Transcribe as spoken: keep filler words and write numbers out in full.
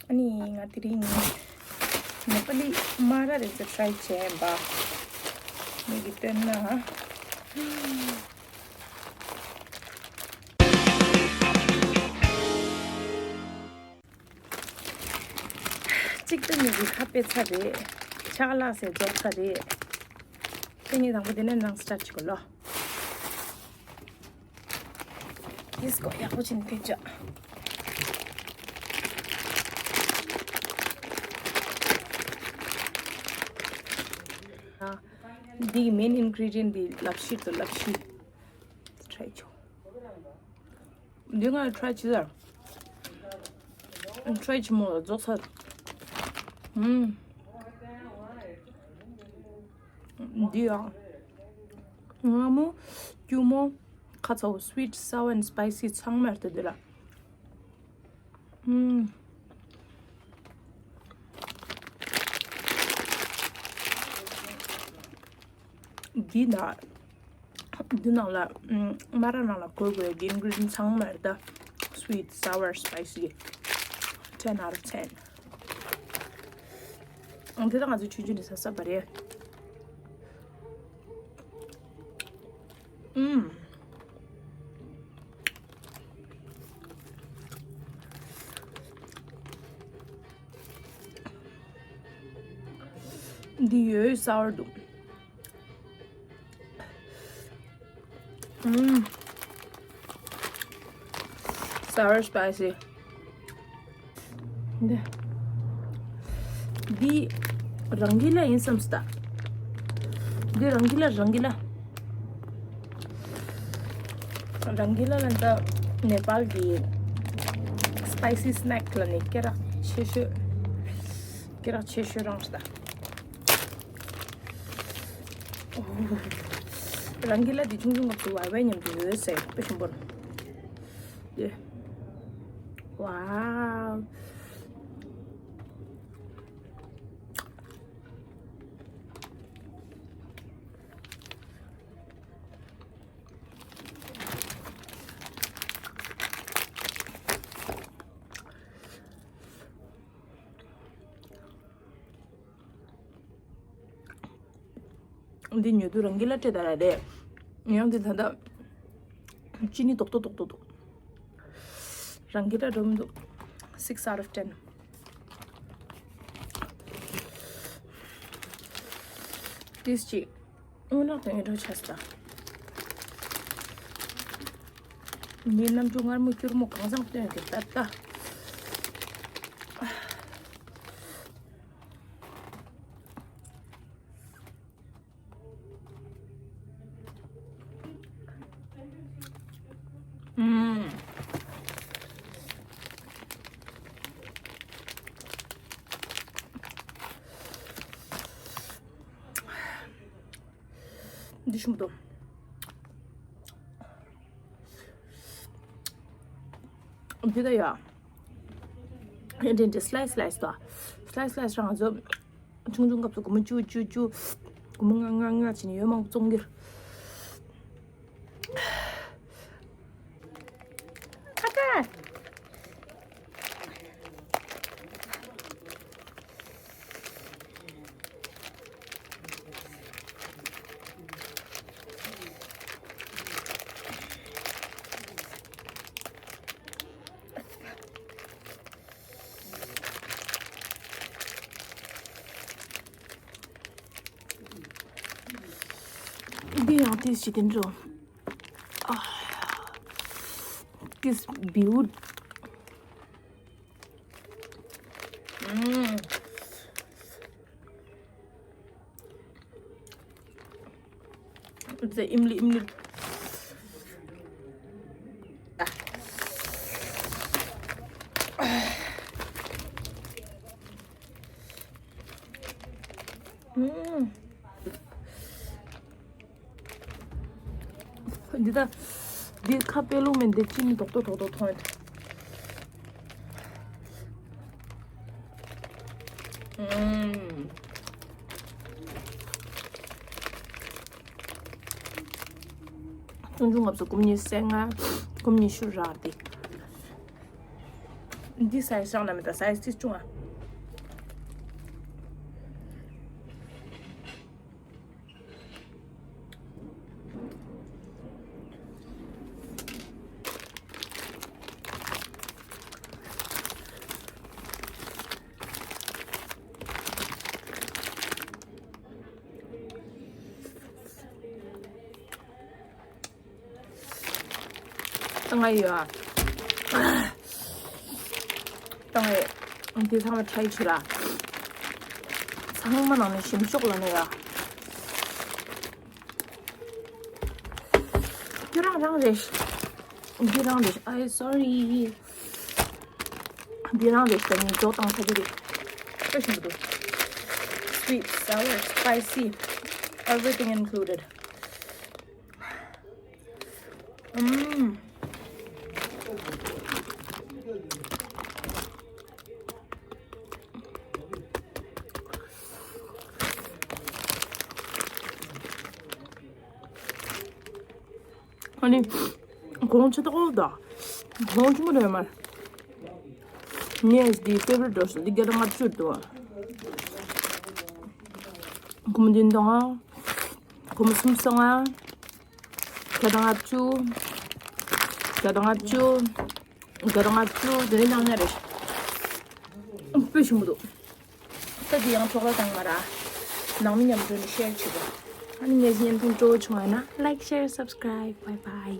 ཨ་ནི་ང་དེ་རིང་ནེ་པ་ལི་མ་ར་རེ་ཟེར་ཊ་རའི་བྱས་ཡིན་པ། མིག་གིས་སྟོན་ན། གཅིག་ཏུ་ཉིད་ཀྱི་ཁ་དཔེ་ཚར་རེད། ཕྱག་ལག་ཟེར་རྫོགས་ཚར་རེད། དེ་ནས་དང་པོ་དེ་ནས་ནང་སི་ཊར་ཊི་བྱེད་དགོས་ལོ། ཡིས་ཀོ་ཡག་པོ་བྱིན་ཐེབས་ཅག་འདིའི་མེན་ཨིན་གྷི་རི་ཌི་ཡན་འདི་ལབ་ཤི་ཏོ་ལབ་ཤི། ཊ་རའི་ཆོ། འདི་ང་ཊ་རའི་བྱེད་ཟེར། ཊ་རའི་བྱེད་མོ་ལ་རྫོགས་ཚར། ཨུམ། འདི་ཡང་། ང་མོ། སྐྱུར་མོ། ཁ་ཚ་བོ། སི་ཝིཊ། སའོ་ཨེན་སི་པའི་སི་ཚང་མ་རེད་དེ་ལ། ཨུམ། འདི་ན། འདི་ནང་ལ། ཨུམ། མ་ར་ནང་ལ་དགོས་དགོས་ཀྱི་ཨིན་གྷི་རི་ཌི་ཡན་ཚང་མ་རེད་ད། Sweet, sour, spicy. Ten out of ten. ཨང་། དེ་དག་ང་ཚོ་ཆུང་ཆུང་ནས་ཟ་ས་བ་རེད། ཨུམ། འདི་ཡོད་སའོར་འདུག་ཨུམ། Sour spicy. འདི། འདི་རང་གི་ལ་ཡིན་བསམ་སྟ། འདི་རང་གི་ལ་རང་གི་ལ། རང་གི་ལ་ལ་ད་ནེ་པཱལ་གི་སི་པའི་སི་སི་ནེག་ལ་ནི་སྐད་གྲགས་ཆེ་ཤོས། སྐད་གྲགས་ཆེ་ཤོས་རང་སྟ། རང་གི་ལ་འདི་ཆུང་ཆུང་སྐབས་སུ་བ་བའི་མཉམ་དུ་ཡོད་ཟེར་དཔེ་ཞིམ་པོ་རེད། ཡེ། ཝའོ། འདི་ཉོ་དུས་རང་གི་ལ་སྤྲད་ད་ར་རེད། ཡང་འདི་ད་ལྟ་ཅི་ནི་ཏོག་ཏོག་ཏོག་ཏོག་ཏོག་རང་གི་ལ་འགྲོ་མི་འདུག Six out of ten. ཏིས་ཅིག་དངོས་གནས་དོན་འགྲོ་ཆ་ས། ངའི་རྣམ་འགྱུར་མངར་མོ་སྐྱུར་མོ་གང་བཟང་སྟོན་གི་ད་ལྟ། ཨུམ། འདི་ཞིམ་པོ་འདུག་འདི་ད་ཡ། འདི་འདི་སི་ལའི་སི་སི་ལའི་སི་དང་། སི་ལའི་སི་སི་ལའི་སི་རང་ང་ཚོ་ཆུང་ཆུང་སྐབས་སུ་སྒོར་མོ་བཅུ་བཅུ་བཅུ། སྒོར་མོ་ལྔ་ལྔ་ལྔ་བྱས་ནས་ཡོད་མང་པོ་བཙོང་གི་རེད། ཨ་ཙི། འདི་ཡང་ཏིས་ཞིག་དེ་འགྲོ། ཨ། ཏིས་བིའུ། ཨུམ། ཨིམ་ལི་ཨིམ་ལི། ཨུམ། འདི་ད། འདི་ཁ་དཔེ་ལུང་མིན་འདི་ཅི་ནི་རྡོག་རྡོག་རྡོག་རྡོག་མཐོང་ཡོད། ཨུམ། ཆུང་ཆུང་སྐབས་སུ་སྒོར་མོ་ཉི་ཤུ་རྩ་ལྔ། སྒོར་མོ་ཉི་ཤུ་རག་འདི། འདི་སའི་སི་རང་ན་མེད་ད། སའི་སི་དེ་ཆུང་ཨ། ང་ཡོད་ཨ། ད་ང་ཡོད། འདི་ཚང་མ་ཁྲའི་བྱེད་ར། ཚང་མ་ནང་ནས་ཞིམ་ཤོག་ལ་ནས་ཡ། འདི་རང་རང་རེད། འདི་རང་རེད། I sorry. འདི་རང་རེད། ད་ནི་འཇོག་བཏང་ས་འདི་རེད། དཔེ་ཞིམ་པོ་འདུག Sweet, sour, spicy, everything included. ཨུམ། ཨ་ནི། གོང་ཆེ་ཏོག་ད། གོང་ཆེན་པོ་རེད་མ། ངས་འདི་ཕེ་ཝ་རི་ཊི་འགྲོ་སོང་། འདི་བརྒྱ་དང་ལྔ་བཅུ་འདུག་སྒོར་མོ་བདུན་སྟོང་ང་། སྒོར་མོ་སུམ་སྟོང་ང་། བརྒྱ་དང་ལྔ་བཅུ། བརྒྱ་དང་ལྔ་བཅུ། བརྒྱ་དང་ལྔ་བཅུ་དེ་ནས་ནང་ནས་རེད། དཔེ་ཞིམ་པོ་འདུག་ད་འདི་ཡང་ཚོགས་ལ་བཏང་མ་ར། ནང་མི་མཉམ་དུ་ནས་ཤེར་བྱེད་དགོས། ཨ་ནི་ངའི་བརྙན་ཐུང་སྤྲོ་བོ་བྱུང་བ་ན། Like, share, subscribe. Bye bye.